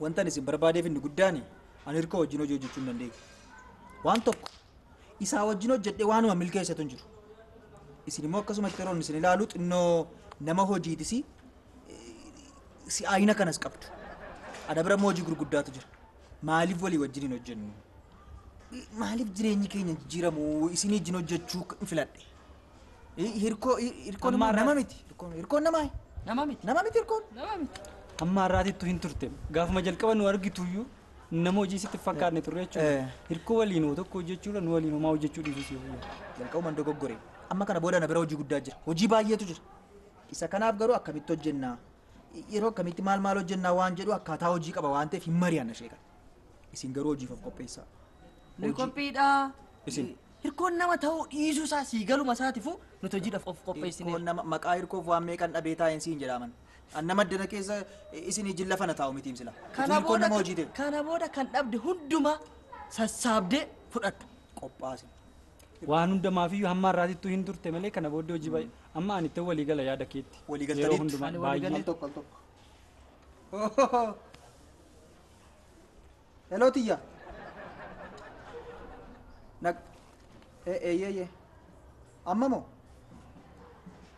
Wanta ani isin barbaadeef inni guddaan ani hirkoo wajjin hojii hojjechuu hin dandeenye. Waan tokko isaa wajjin hojjedhee waanuma milkeessatu hin jiru. Isin immoo akkasumatti yeroo isin ilaalu xinnoo nama hojiitis si'aayina kanas qabdu. Ana bira immoo hojii gurguddaatu jira. Maaliif walii wajjin hin hojjennu? Maaliif jireenyi keenya jijjiiramu isin wajjin hojjechuu hin filadhe? Hirkoo hirkoon immoo nama miti. Hirkoon namaa. Nama miti. Nama miti hirkoon. Nama miti. Amma har'aatittu hin turte. Gaafuma jalqaba nu argituyyuu nama hojii sitti fakkaanne turre jechuudha. Hirkoo waliin tokko hojjechuudha nu waliin homaa hojjechuu dhiisuu si wayya. Jalqabumaan dogoggore. Amma kana booda na bira hojii guddaa jira. Hojii baay'eetu jira. Isa kanaaf garuu akkamitti hojjennaa? Yeroo akkamitti maal maal hojjennaa waan jedhu akkaataa hojii qaba waan ta'eef hin mari'anna ishee kana. Isin garuu hojiif of qopheessaa. Nu qophiidha. Isin. Hirkoon nama ta'uu dhiisuu isaa sii galuma isaatiifuu nuti hojiidhaaf of qopheessine. Hirkoon nama maqaa hirkoof waan meeqan dhabee taa'een siin jedhaman. An nama addana keessa isin ijin lafa na taa'u mitiim sila. Hirkoon nama hojii ta'e. Kana booda kan dhabde hundumaa sassaabdee fudhatta. Qophaasi. Waan hundumaafiyyuu hamma har'aatittuu hin turte malee kana booddee hojii baay'ee amma ani itti walii gala yaada keetti. Walii Yeroo galtaniitu. hundumaa Ani walii baay'ee. galee. Al tokko al tokko. Hello tiyya. Nag eeyyee. Amma moo?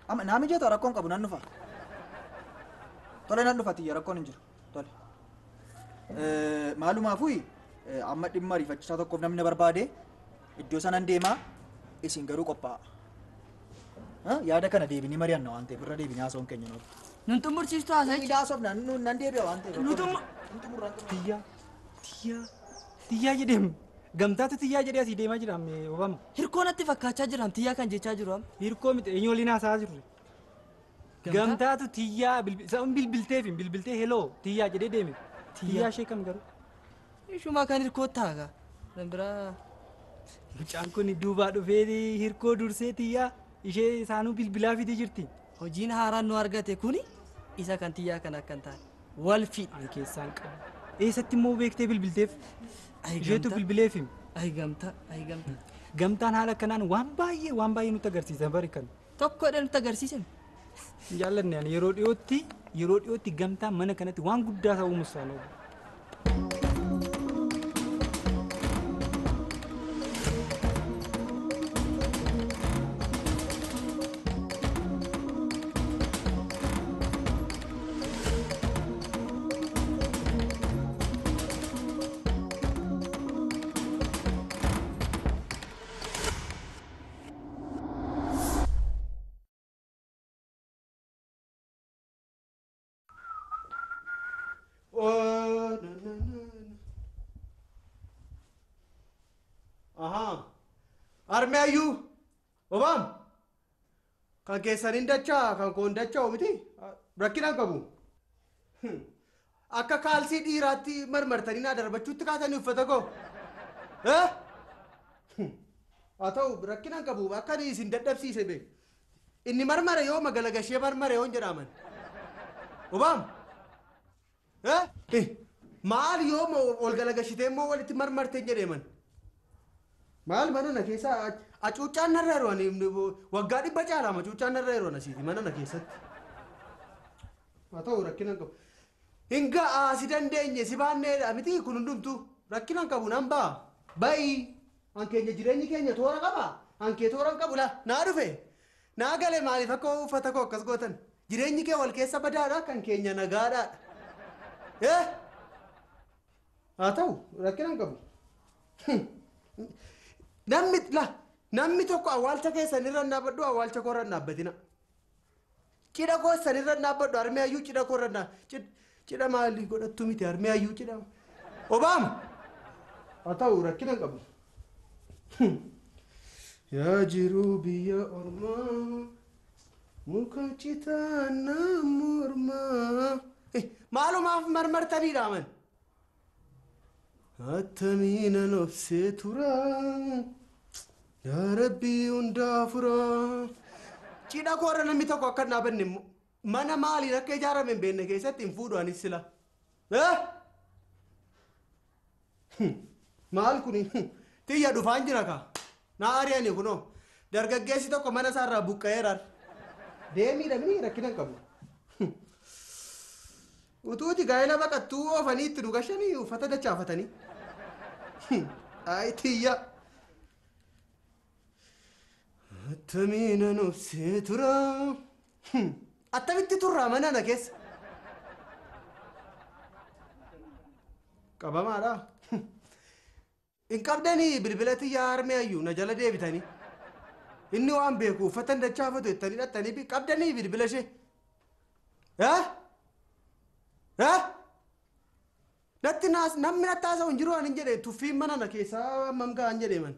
Amma naa mijata rakkoon qabu nan dhufa. Tole nan dhufa tiyya rakkoon hin jiru. Tole. Maalumaafuu amma dhimma ariifachiisaa tokkoof namni na barbaade iddoo sanan deemaa isin garuu qophaa'a. Yaada kana deebinee mari'anna waan ta'eef irra deebinee haasa'uun keenya nuuf. Nun xumursiistu haasa'icha. Inni haasofna nan deebi'a waan ta'eef. Nu xumur. Tiyyaa tiyyaa tiyyaa jedheem gamtaatu tiyyaa jedhee asii deemaa jira Obama. Hirkoo natti fakkaachaa jiraam tiyyaa kan jechaa jiru amma. Hirkoo miti eenyu waliin haasa'aa jirre. Gamtaatu tiyyaa isaan bilbilteef hin bilbiltee heloo tiyyaa jedhee deeme. Tiyyaa ishee kam garuu? Ishumaa kan hirkoo taaga. Kan biraa. Mucaan kun duubaa dhufee hirkoo dursee tiyyaa ishee isaanuu bilbilaa fidee jirti. Hojiin haaraan nu argate kuni isa kan tiyyaa kan akka hin taane. Wal fiidha. An keessaan qabu. Eessatti immoo beektee bilbilteef? Isheetu bilbileef himi. Ay gamtaa, ay gamtaa. Gamtaan haala kanaan waan baay'ee nutti agarsiisa bari kan. Tokkodha nutti agarsiisan. Hin jaallanne ani yeroo dhiyootti gamtaan mana kanatti waan guddaa ta'uu musaan oolu. Aha. Arme ayyuu. Obaam. Kan keessaniin dachaa kan koon dachaa miti. Rakkinaan qabu. Akka kaalsii dhiiraatti marmartanii naa darbachuutti kaatanii uffata koo. Haa ta'u rakkinaan qabu akka inni isin dadhabsiise beeku. Inni marmare yoo magalagashee marmare yoon jedhaman. Obaam. Maal yoo ol galagashitee immoo walitti marmartee jedheeman. Maal mana na keessa acuuccaan narra yeroo ani waggaa 100 caalaa acuuccaan narra yeroo asiiti mana na keessatti. Haa ta'u rakkinaan qabu. Hin ga'aa si dandeenye si baanneedha miti kun hundumtu rakkinaan qabu nan ba'a. Ba'i an keenya jireenyi keenya toora qaba an kee toora hin qabu laa naa dhufe naa gale maaliif akka uffata koo akkas gootan jireenyi kee wal keessa badaadha kan keenya nagaadha. Haa ta'u rakkinaan qabu. Namni tokko awwaalcha keessan irra hin dhaabbadhu awwaalcha koo irra hin dhaabbatina. Cidha keessan irra hin dhaabbadhu harmee ayyuu cidha koo irra cidha maalii godhattu miti harmee ayyuu cidha. Obaam! Haa ta'u rakkina hin qabu. Yaa jiruu biyya ormaa muka citaa mormaa. Maalumaaf marmartanii dhaaman. Attamiinan obsee tura. Yaa Rabbii hundaa fura. Cidha koorra namni tokko akka hin dhaabanne immoo mana maaliin akka ijaarame hin beekne keessatti hin fuudhu anis sila. Maal kuni tiyya dhufaan jira kaa. Naa ari'ani kunoo dargaggeessi tokko mana isaarraa buqqa'eera. Deemii dhabni rakkina hin qabu. Utuuti gaa'ela baqattuu oofanii itti nu gashanii uffata dachaafatanii. Ay tiyya. Attamiin an obsee tura. Attamitti turraa mana na keessa. Qabamaadha. Hin qabdanii bilbila tiyyaa harmee ayyuu na jala deebitanii. Inni waan beeku uffata hin dachaafatu jettanii dhattanii qabdanii bilbila ishee. Natti naas namni natti haasa'u hin jiru ani hin jedhe tuffiin mana na keessaa hammam ga'an jedhe man.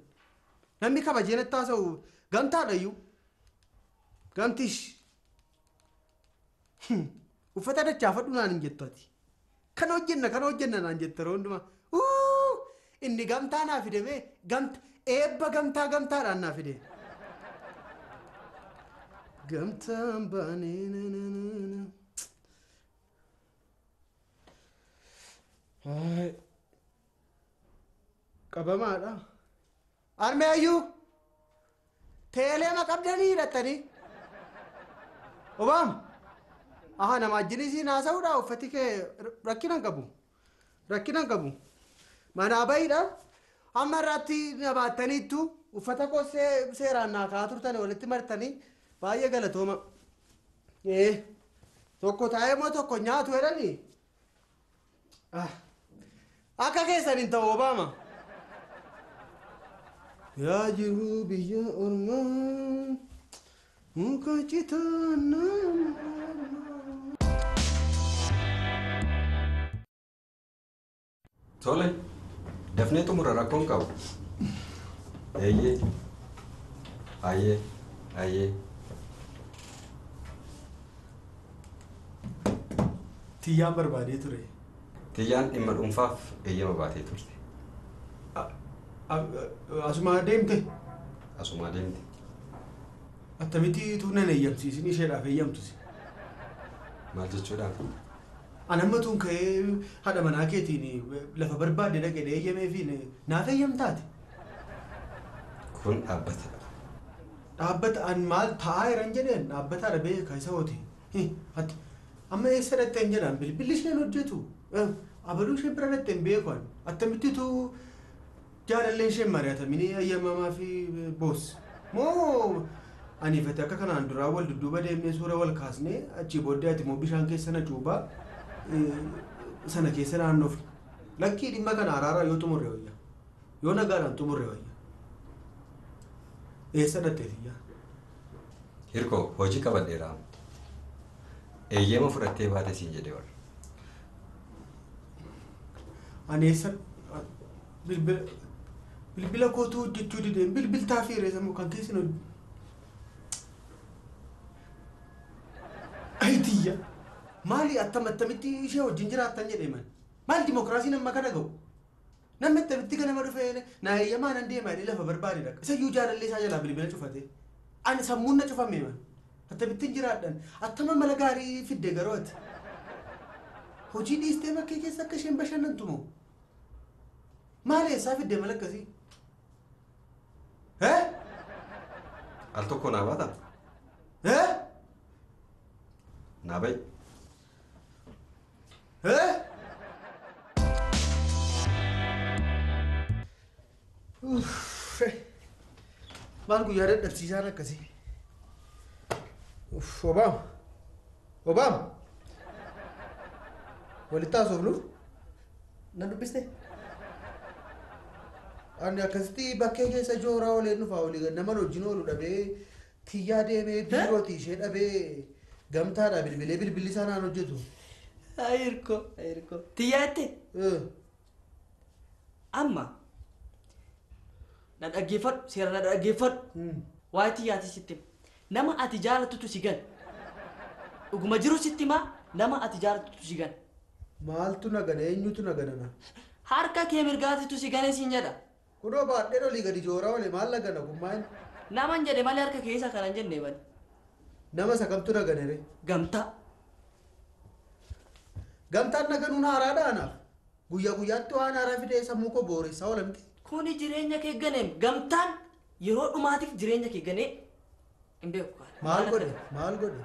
Namni kabajee natti haasa'u gamtaadha iyyuu. Gamtish. Uffata dachaafadhu naan hin jettu ati. Kana hojjenna naan jette yeroo hundumaa. Inni gamtaa naa fidame eebba gamtaa gamtaadhaan naa fide. Gamtaan baanee na na na. Qabamaadha. Harmee ayyuu teeleema qabdanii hidhattanii. Obaama. Aha nama wajjin siin haasa'uudha uffati kee rakkina hin qabu. Rakkina hin qabu. Manaa bahiidha. Amma irratti na baattaniittu uffata koo seeraan naa kaa'aa turtan walitti martanii baay'ee galatooma. Tokko taa'ee moo tokko nyaatu jedhanii. Akka keessan hin ta'u Obaama. Yaa jiruu biyya ormaa muka citaa nama. Tole, dafnee xumura rakkoon qabu. Eeyyee, ayyee, ayyee. Tiyyaan barbaadee ture. Tiyyaan dhimma dhuunfaaf eeyyama baatee turte. Asumaa deemte? Asumaa deemte. Attamitti tuunan eeyyamsiisin isheedhaaf eeyyamtusi. Maal jechuudhaaf? Ani amma tuun ka'ee haadha manaa keetiin lafa barbaadde dhaqee eeyyameefi naaf eeyyamtaati. Kun dhaabbatadha. Dhaabbata an maal taa'aa jiran jedheen dhaabbataadha beeka isa hooti. Amma eessa dhaqxeen jedhaan bilbilli isheen hojjetu. Abaluu isheen bira dhaqxeen beeku ani. Attamittitu jaalallee isheen mari'atamini eeyyamamaa fi boos. Moo aniifate akka kanaan duraa wal dudduuba deemnee suura wal kaasnee achii booddee ati moo bishaan keessa na cuubaa sana keessa naannofne. Lakkii dhimma kana araaraa yoo xumurre wayya. Yoo nagaadhaan xumurre wayya. Eessa dhaqxee tiyyaa? Hirkoo hojii qabadheera. Eeyyama fudhattee baate siin jedhee warra. Ani eessa bilbila kootu hojjechuu dideen bilbiltaa fi reessa kan keessan hojii. Ay tiyya! Maali attam attamitti ishee wajjin jiraattan jedhee man. Maal dimokiraasiin amma kana ga'u? Namni attamitti ganama dhufee na eeyyamaa nan deema jedhee lafa barbaade dhaqa. Isa iyyuu jaalallee isaa jalaa bilbila cufate. Ani sammuun na cufame man. Attamittiin jiraadhan. Attama mala gaarii fidde garuu ati. Hojii dhiistee bakkee keessa akka isheen bashannantu moo? Maal eessaa fidde mala akkasii? Al tokko naa baata? Naa bahi. Maal guyyaa dadhabsiisaan akkasii? Obaama! Obaama! Walitti haasofnu? Na dubbiste? Ani akkasitti bakkee keessa jooraa oolee dhufaa olii nama wajjin oolu dhabee tiyyaa deemee biirootii ishee dhabee gamtaadha bilbilee bilbilli isaa naan hojjetu. Hirkoo, hirkoo. Tiyyaa jette? Amma na dhaggeeffadhu, seera na dhaggeeffadhu. Waa'ee tiyyaati sitti hima. Nama ati jaalattutu si gana. Dhuguma jiru sitti himaa nama ati jaalattutu si gana. Maaltu na gana? Eenyutu na gana? Harka kee mirgaatitu si gane siin jedha. Kunoo baadhee olii gadi jooraa oole maal na gana kun maal? Naman jedhe malee harka kee isa kana hin jenne bani. Nama isa kamtu na gane ree? Gamtaa. Gamtaan na ganuun haaraadha anaaf. Guyyaa guyyaatti waan haaraa fidee sammuu koo booressaa oola miti. Kuni jireenya kee ganeem gamtaan yeroo dhumaatiif jireenya kee ganee hin beeku. Maal godhe? Maal godhe?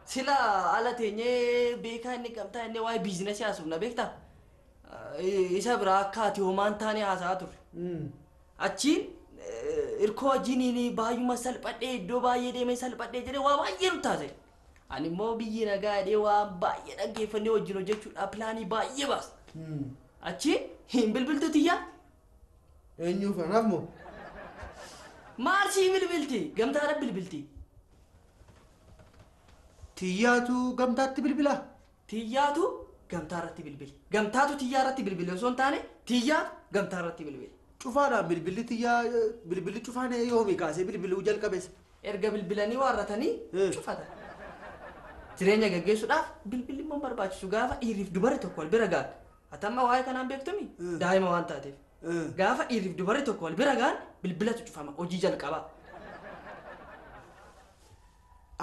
Sila ala teenyee beekaa inni gamtaa inni waa'ee biizinasii haasofna beektaa? Isa biraa akka ati homaan taane haasa'aa turre. Achiin hirkoo wajjiniin baay'uma salphadhee iddoo baay'ee deemee salphadhee jedhee waa baay'ee nu taasise. Ani immoo biyyi nagaa jedhee waan baay'ee dhaggeeffannee wajjin hojjechuudhaaf pilaanii baay'ee baasa. Achiin hin bilbiltu tiyyaa? Eenyuuf anaaf moo? Maal sii bilbilti? Gamtaadha bilbilti. Tiyyaatu gamtaatti bilbilaa? Tiyyaatu gamtaa irratti bilbile. Gamtaatu tiyyaa irratti bilbile osoo hin taane tiyyaatu gamtaa irratti bilbile. Cufaadhaan bilbilli tiyyaa bilbilli cufaan yoomii kaasee bilbiluu jalqabeessa. Erga bilbilanii waarratanii cufatan. Jireenya gaggeessuudhaaf bilbilli immoo barbaachisu gaafa dhiirriif dubarri tokko wal bira gahan. Ati amma waa'ee kanaan beektumi? Daa'ima waan taateef. Gaafa dhiirriif dubarri tokko wal bira gahan bilbilatu cufama hojii jalqabaa.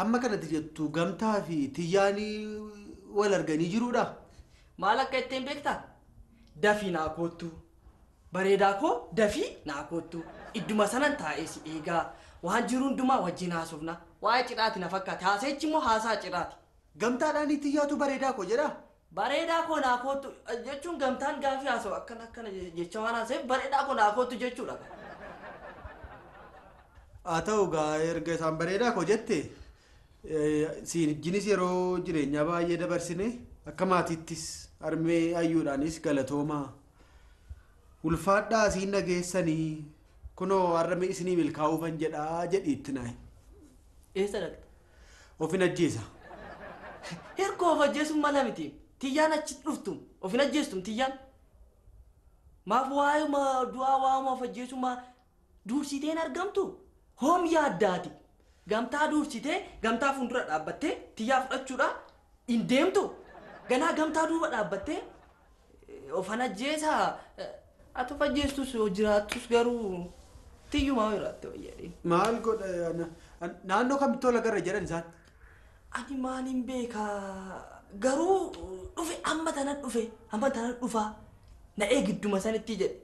Amma kanatti jettu gamtaa fi tiyyaanii wal arganii jiruudha. Maal akka ittiin beektaa? Dafii naa koottu. Bareedaa koo dafii naa koottu. Idduma sanan taa'ee si eegaa. Waan jiru hundumaa wajjin haasofna. Waa'ee cidhaati na fakkaate. Haaseechi immoo haasaa cidhaati. Gamtaadhaan tiyyaatu bareedaa koo jedhaa? Bareedaa koo naa koottu jechuun gamtaan gaafii haasa'u akkana akkana jecha waan haasa'eef bareedaa koo naa koottu jechuudha. Haa ta'u gaa erga isaan bareedaa koo jette siin wajjinis yeroo jireenyaa baay'ee dabarsine akka maatiittis harmee hayyuudhaanis galatoomaa. Ulfaadhaa siin dhageessanii kunoo har'a isinii milkaa'uufan jedhaa jedhiitti naayi. Eessa dhaqxe? Ofin ajjeesa. Hirkoo of ajjeesuun mala miti. Tiyyaan achi dhuftu ofin ajjeestum tiyyaan. Maaf waa'uma du'aa waa'uma of ajjeesummaa dursitee argamtu? Hoom yaaddaati. Gamtaa dursitee gamtaa fuuldura dhaabbattee tiyyaa fudhachuudha hin deemtu. Ganaa gamtaa duuba dhaabbattee ofan ajjeesaa. Ati of ajjeestus jiraattus garuu tiyyumaa jiraatte wayyaadhee. Maal godha naannoo kamitti wal agarra jedhan isaan? Ani maaliin beekaa garuu dhufe amma tana dhufe amma tana dhufaa na eegidduma sanitti jedhe.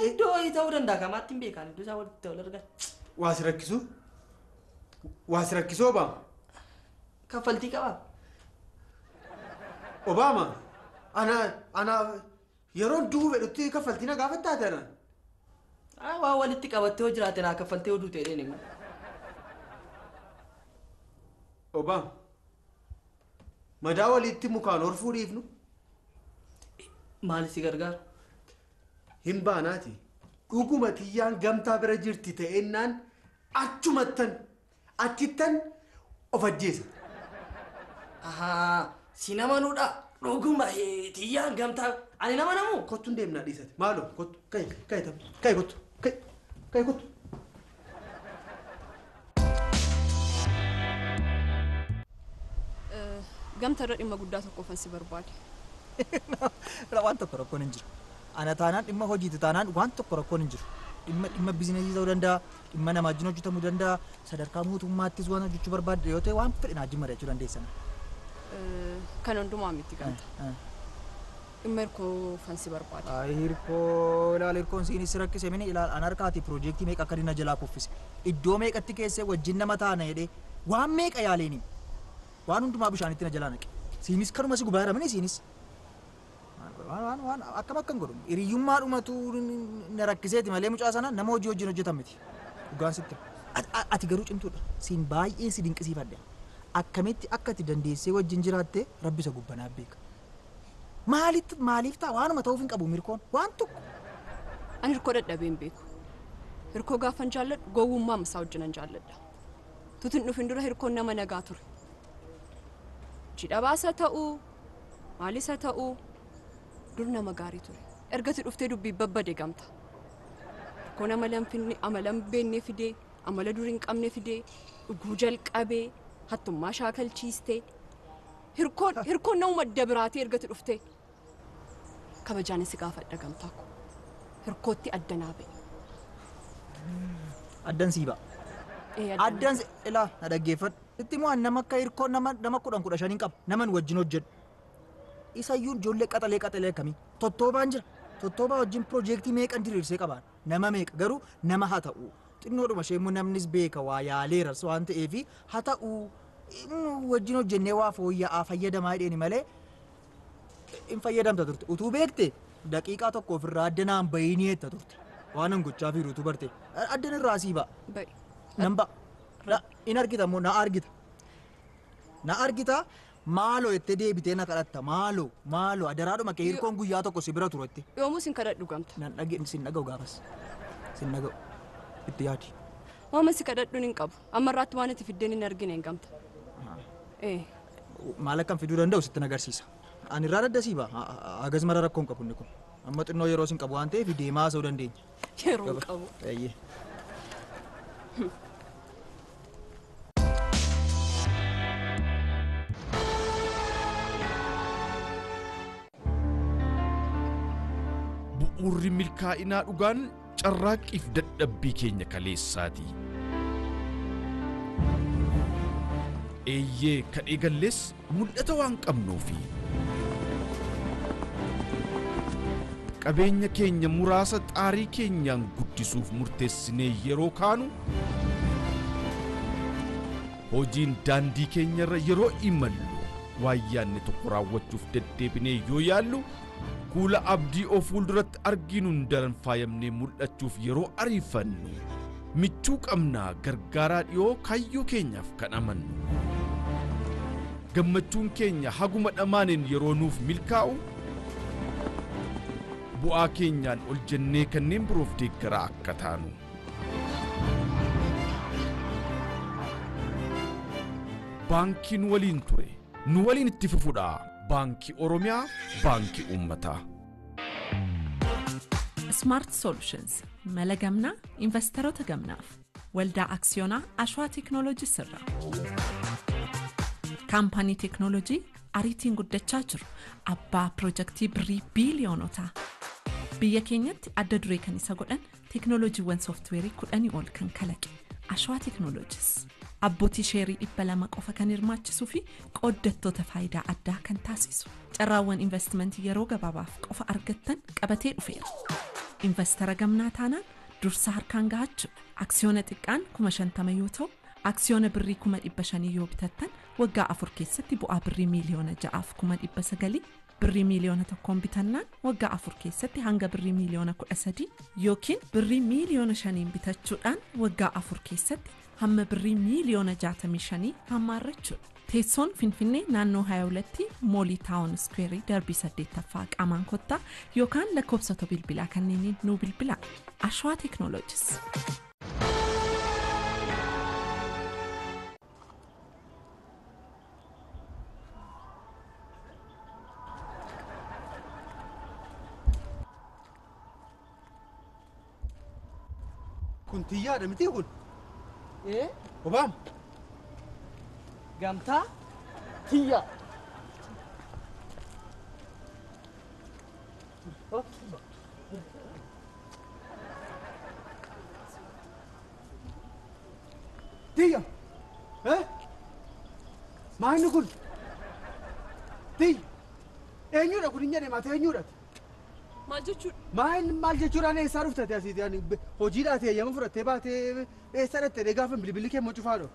Iddoo wayii ta'uu danda'a kamaatti hin beekaan iddoo isaa walitti wal argan. Waa si rakkisu? Waa si rakkisuu Obaama? Kaffaltii qabaa? Obaama ana yeroo du'uu fedhutti kaffaltii na gaafattaate anaan. Waa walitti qabattee hoo jiraate naa kaffaltee oduu ta'e dheen immoo. Obaama madaa walitti mukaan horfuu dhiifnu. Maal si gargaara? Hin baanaati. Dhuguma tiyyaan gamtaa bira jirti ta'ennaan achumattan achittan of ajjeesa. Ahaa si nama nuudha dhuguma tiyyaan gamtaa ani nama namu. Kottu hin deemnaa dhiisate maaloo kottu ka'i ka'i ka'i kottu ka'i ka'i kottu. Gamta irra dhimma guddaa tokkoofan si barbaade. Waan tokko rakkoon hin jiru. Ana taanaan dhimma hojiiti taanaan waan tokko rakkoon hin jiru. Dhimma biizinasii ta'uu danda'a, dhimma nama wajjin hojjetamuu danda'a, sadarkaa mootummaattis waan hojjechuu barbaadde yoo ta'e waan fedhe na wajjin mari'achuu dandeessan. Kan hundumaa miti gamta. Dhimma hirkoofan si barbaade. Hirkoo ilaal hirkoon siinis rakkise mini ilaal an harkaati piroojeektii meeqa akka dina jalaa kuffise. Iddoo meeqatti keessee wajjin nama taana jedhee waan meeqa yaaleeni. Waan hundumaa bishaanitti na jalaa naqe. Siinis kanuma si gubaa jira siinis. Waan waan akkam akkan godhu hiriyyummaa dhumatu na rakkiseeti malee mucaa sana nama hojii wajjin hojjetan miti. Dhugaan sitti. Ati garuu cimtuudha. Siin baay'ee si dinqisiifadhe. Akkamitti akka ati dandeessee wajjin jiraatte rabbi isa gubbanaa beeka. Maaliif maaliif ta'a waanuma ta'uuf hin qabu mirkoon waan tokko. Ani hirkoo dadhabee hin beeku. Hirkoo gaafan jaalladhu gowwummaa isaa wajjinan jaalladha. Tutin dhufin dura hirkoon nama nagaa ture. Jidha baasa ta'uu maalisa ta'uu dur nama gaarii ture. Ergati dhuftee dubbii babbade gamta. Hirkoon amala hin finne, amala hin beekne fidee, amala durii hin qabne fidee, dhuguu jalqabee, hattummaa shaakalchiistee. Hirkoon nama madda biraatee ergati dhuftee. Kabajaanis si gaafadha gamtaa ko. Hirkootti addanaa ba'e. Addan sii ba'a. Addan ilaa na dhaggeeffadhu. Itti immoo nama akka hirkoo nama 10 15 hin qabu. Naman wajjin hojjedhu. Isayyuu ijoollee qaxalee qaxalee akkamii tottoobaan jira. Tottoobaa wajjin piroojeektii meeqan diriirsee qabaan nama meeqa garuu nama haa ta'u. Xinnoodhuma ishee immoo namnis beeka waa yaaleera waan ta'eef haa ta'u Wajjin hojjennee waa fooyya'aa fayyadamaa jedheeni malee hin fayyadamta turte. Utuu beekte daqiiqaa tokko ofirraa adda naan bahinii jetta turte. Waan an gochaa fiiru utuu barte. Addan irraa sii ba'a. Ba'i. Nan ba'a. In argita immoo na argita. Na argita maaloo jettee deebitee na kadhatta maaloo maaloo adaraadhuma kee hirkoon guyyaa tokko si bira turetti. Yoomuu sin kadhadhu gamta. Nan dhage sin dhaga'u gaafas. Sin dhaga'u. Itti yaadi. Waama si kadhadhuun hin qabu. Ammarraatti waan ati fiddeen hin argine hin gamta. Maal akkan fiduu danda'u sitti agarsiisa. Ani irraa daddasii ba'a. Hagas mara rakkoo hin qabu inni kun. Amma xinnoo yeroo sin qabu waan ta'eef deemaa haasa'uu dandeenya. Yeroo hin qabu. Eeyyee. Bu'uurri milkaa'inaa dhugaan carraaqqiif dadhabbii keenya kaleessaati. Eeyyee kan eegallees mul'ata waan qabnuufi. Qabeenya keenya muraasa xaarii keenyaan guddisuuf murteessinee yeroo kaanu hojiin daandii keenyarra yeroo imallu waan yaadne tokko raawwachuuf deddeebinee yoo yaallu kuula abdii of fuulduratti arginuun daran faayamnee mul'achuuf yeroo ariifannu michuu qabnaa gargaaraa dhiyoo kaayyoo keenyaaf kan amannu. Gammachuun keenya haguma dhamaaneen yeroo nuuf milkaa'u bu'aa keenyaan ol jennee kanneen biroof deeggaraa akka taanu. Baankiin waliin ture nu waliin itti fufuudha. Baankii Oromiyaa, Baankii Uummataa. Smart Solutions mala gamnaa investoroota gamnaaf waldaa aksiyoonaa Ashwaa Teeknooloojii sirra. Kaampaanii teeknooloojii ariitiin guddachaa jiru abbaa piroojeektii birrii biiliyoonotaa. Biyya keenyatti adda duree kan isa godhan teeknooloojiiwwan sooftiweerii 10 ol kan kalaqe Ashwaa Teeknooloojis. Abbootii sheerii 200 qofa kan hirmaachisuu fi qooddattoota faayidaa addaa kan taasisu. Carraawwan investimentii yeroo gabaabaaf qofa argattan qabatee dhufeera. Investara gamnaa taanaan dursa harkaan gahachuudha. Aksiyoona xiqqaan 50,000 yoo ta'u, aksiyoona birrii 500,000 yoo bitattan waggaa 4 keessatti bu'aa birrii 6,900,000 birrii 1,000,000 bitannaan waggaa 4 keessatti hanga birrii 13,000,000 yookiin birrii 5,000,000 bitachuudhaan waggaa 4 keessatti hamma birrii 65,000,000 hammaarrachuudha. Teessoon Finfinnee naannoo 22tti Moolii Taawon Square darbii 8ffaa qaamaan kottaa yookaan lakkoofsota bilbilaa kanneeniin nuu bilbilaa. Ashwaa Teeknooloojis. Kun xiyyaadha miti kun? Obaam. Gamtaa tiyya. Tiyya. Maalni kun? Tiyya. Eenyudha kun hin jedhame ati eenyudha? Maal jechuudha? Maal maal jechuudhaan eessaa dhufte asiiti ani hojiidhaa ta'e yemmuu fudhattee baatee eessa dhattee gaafa bilbilli kee immoo cufaadha.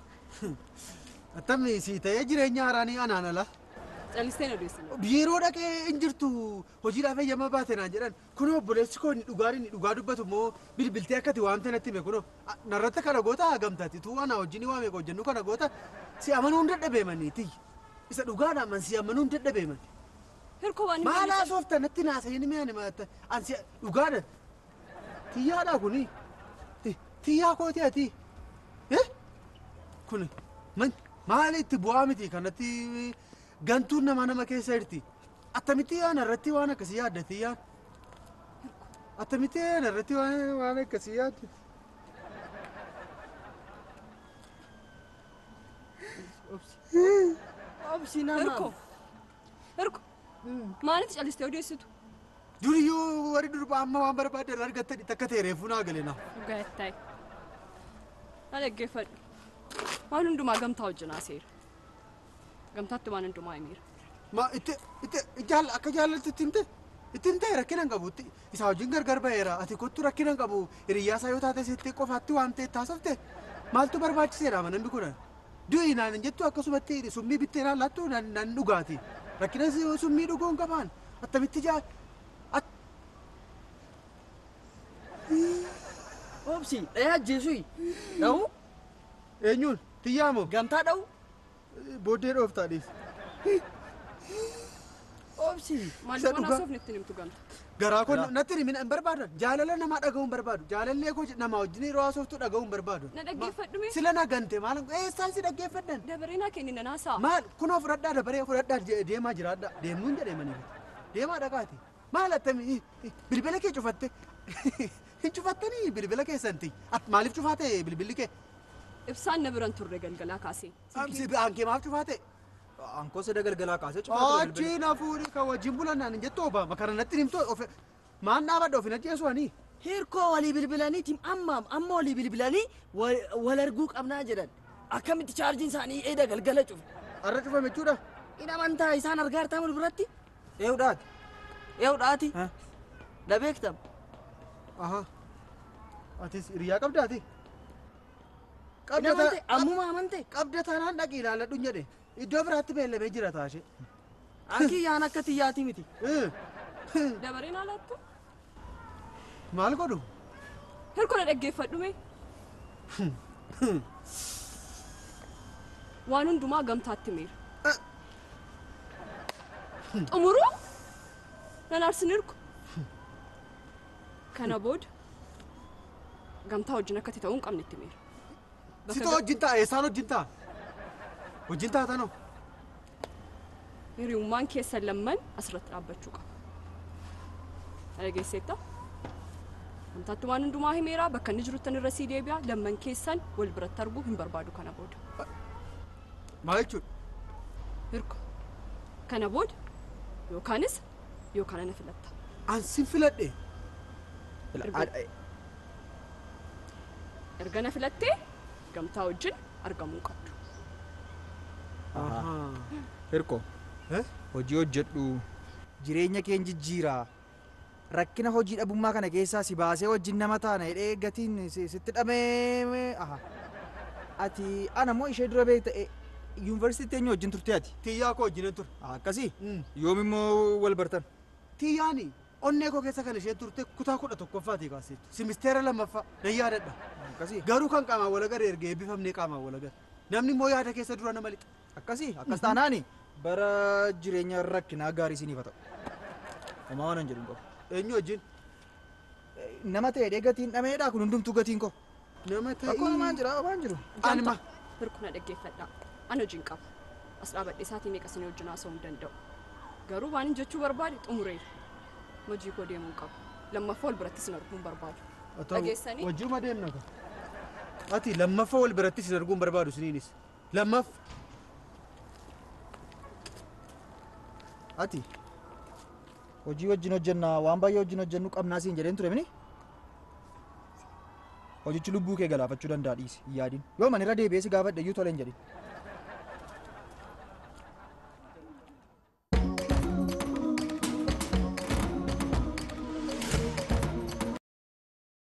Attamni si ta'ee jireenya haaraanii anaan ala. Callisteen odeessina. Yeroo dhaqee hin jirtu hojiidhaaf eeyyama baate naan jedhan kunoo obboleessi koo inni dhugaa inni dhugaa dubbatu immoo bilbiltee akkati waamte natti hime kunoo narratti kana goota hagamtaati tuu anaa wajjin waame hojjennu kana goota si amanuu hin dadhabeemanii isa dhugaadhaan man si amanuu hin dadhabeemani. Hirkoo waan Maal haasofta natti naasa'in mi'aani maatta ansi dhugaadha tiyyaadha kuni tiyyaa kooti ati kun maal itti bu'aa miti kanatti gantuun nama nama keessa jirti attamitti yaan irratti waan akkasii yaadda tiyyaan attamitti yaan irratti waan akkasii yaadda. Obsi nama. Hirkoo. Hirkoo. Maaliif callistee odeessitu? Duriyyuu warri durbaa amma waan barbaadan argattani takka ta'e reefuu naa galee naa. Dhugaa ta'i. Na dhaggeeffadhu. Waan hundumaa gamtaa wajjin haaseera. Gamtaatti waan hundumaa himeera. Ma itti itti akka jaallattu itti himte itti himte rakkina hin qabu isaa wajjin gargar ba'eera ati kottu rakkina hin qabu hiriyyaa isaa yoo taate sitti qofaatti waamtee taasifte maaltu barbaachiseedha namni kun Du'i naan jettu akkasumatti summii bittee naan laattu nan dhugaati. Rakkina summii dhuguun qabaan attamitti jaa. Obsi dhaya ajjeesui. Dha'u? Eenyuun? Tiyyaamoo? Gamtaa dha'u? Booddee dhooftaa dhiis. Obsi. Maaliif waan haasofni ittiin himtu gamta? Garaa koo natti himin hin barbaadan. Jaalala namaa dhaga'uu hin barbaadu. Jaalallee koo namaa wajjin yeroo haasoftu dhaga'uu hin barbaadu. Na dhaggeeffadhu mee? Sila na gante maal eessaan si dhaggeeffadhan? Dabaree naa kenni nan haasa'a. Maal kunoo fudhadhaa dabaree fudhadhaa deemaa jiraadhaa. Deemnuun jedhee maniif. Deemaa dhagaati. Maal attamii bilbila kee cufatte? Hin cufattanii bilbila keessanti. Maaliif cufaate bilbilli kee? Ibsaan na biran turre galgalaa kaasee. Aankee maaf cufaate? Aankoo sada galgalaa kaasee cufaate. Achi na fuudhi kan wajjin bulan naan hin jettu Obaama kana natti himtu maan dhaabadha of hin ajjeesu ani. Hirkoo walii bilbilaniitiin amma amma walii bilbilanii wal arguu qabnaa jedhan. Akkamitti chaarjiin isaanii eeda galgala cufe. Arra cufame jechuudha. In amantaa isaan argaa jirtaa mul biratti? Eewudhaati. Eewudhaati. Na beektam. Aha. Atis hiriyaa qabdaati? Ammuma amante? Qabda taanaan dhaqi ilaaladhu jedhe. Iddoo biraatti beellamee jira taashee. Anki yaan akka xiyyaati miti. Dabareen alaattu? Maal godhu? Hirkoo na dhaggeeffadhu mee? Waan hundumaa gamtaatti meera. Xumuruu? Nan aarsin hirku. Kana booda gamtaa wajjin akka ta'uu hin qabne itti meera. Sitoo wajjin ta'a eessaan wajjin ta'a? Wajjin taatanoo? Hiriyummaan keessan lamman asirratti dhaabbachuu qaba. Dhageesseetta? Gamtaatti waan hundumaa himeera bakka inni jiruttan irra sii deebi'a lamman keessan wal biratti arguu hin barbaadu kana booda. Maal jechuudha? Hirko kana booda yookaanis yookaan ana filatta. An sin filadhe. Erga na filattee gamtaa wajjin argamuu qabdu. Hirko hojii hojjedhu jireenya keen jijjiiraa rakkina hojii dhabummaa kana keessaa si baasee wajjin nama taana jedhee gatiin sitti dhamee ati ana moo ishee dura beekta yuunivarsiitii eenyu wajjin turte ati? Tiyyaa koo wajjin ture. Akkasii yoom immoo wal bartan? Tiyyaani onnee koo keessa kan isheen turte kutaa 11ffaatii kaaseetu. Simisteera 2ffaa nan yaadadha. Akkasii. Garuu kan qaamaan wal agarre erga eebbifamnee qaamaan wal agarre. Namni immoo yaada keessa dura nama lixa. Akkasii akkas taanaani bara jireenya rakkinaa gaarii isiniif haa ta'u. Homaa waan hin jedhu hin qabu. Eenyu wajjin? Nama ta'ee gatiin dhameedha kun hundumtuu gatiin koo. Nama ta'ee. Rakkoo homaan jira homaan jiru. Anuma. Hirku na dhaggeeffadha. Ani hojiin qaba. As dhaabadhee isaatii meeqa isin wajjin haasa'uu hin danda'u. Garuu waan hin jechuu barbaade xumureera. Hojii koo deemuu qaba. Lammaffaa wal biratti isin arguu hin barbaadu. Dhageessanii? Wajjuma deemna ka. Ati lammaffaa wal biratti isin arguu hin barbaadu isiniinis. Lammaffaa. Ati hojii wajjin hojjennaa waan baay'ee wajjin hojjennu qabnaa siin jedheen ture mini? Hojichi lubbuu kee galaafachuu danda'a dhiisi hin yaadin. Yoo man irra deebi'ee si gaafadhe iyyuu tolee hin jedhin.